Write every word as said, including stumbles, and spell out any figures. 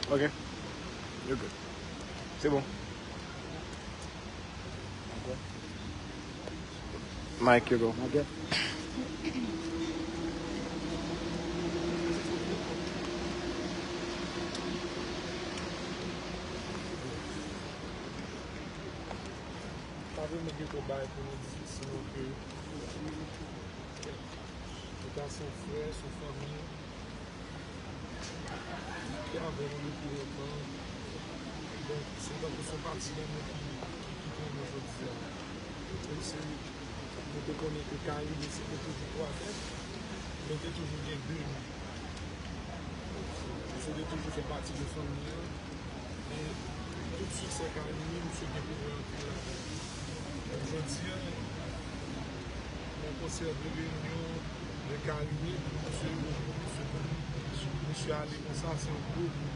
Ok. You're good. C'est bon. Mike, you go. Pa vle mwen gen twòp bagay pou nou di, sinon ke nou ta se yon frè, se yon fanmi ki avè nou depi lontan. Donk, se tankou se yon pati nan nou ki, ki, ki kite nou jodi a. Menm si nou te konnen ke Karine se te toujou twa tèt, men te toujou gen de nou. Misye te toujou fè pati de fanmi an. E tout siksè Karine, misye gen pou wè anpil ladan. Jodi a, nan konsè de reyinyon de Karine, misye, misye, misye ale konsa, se yon gwo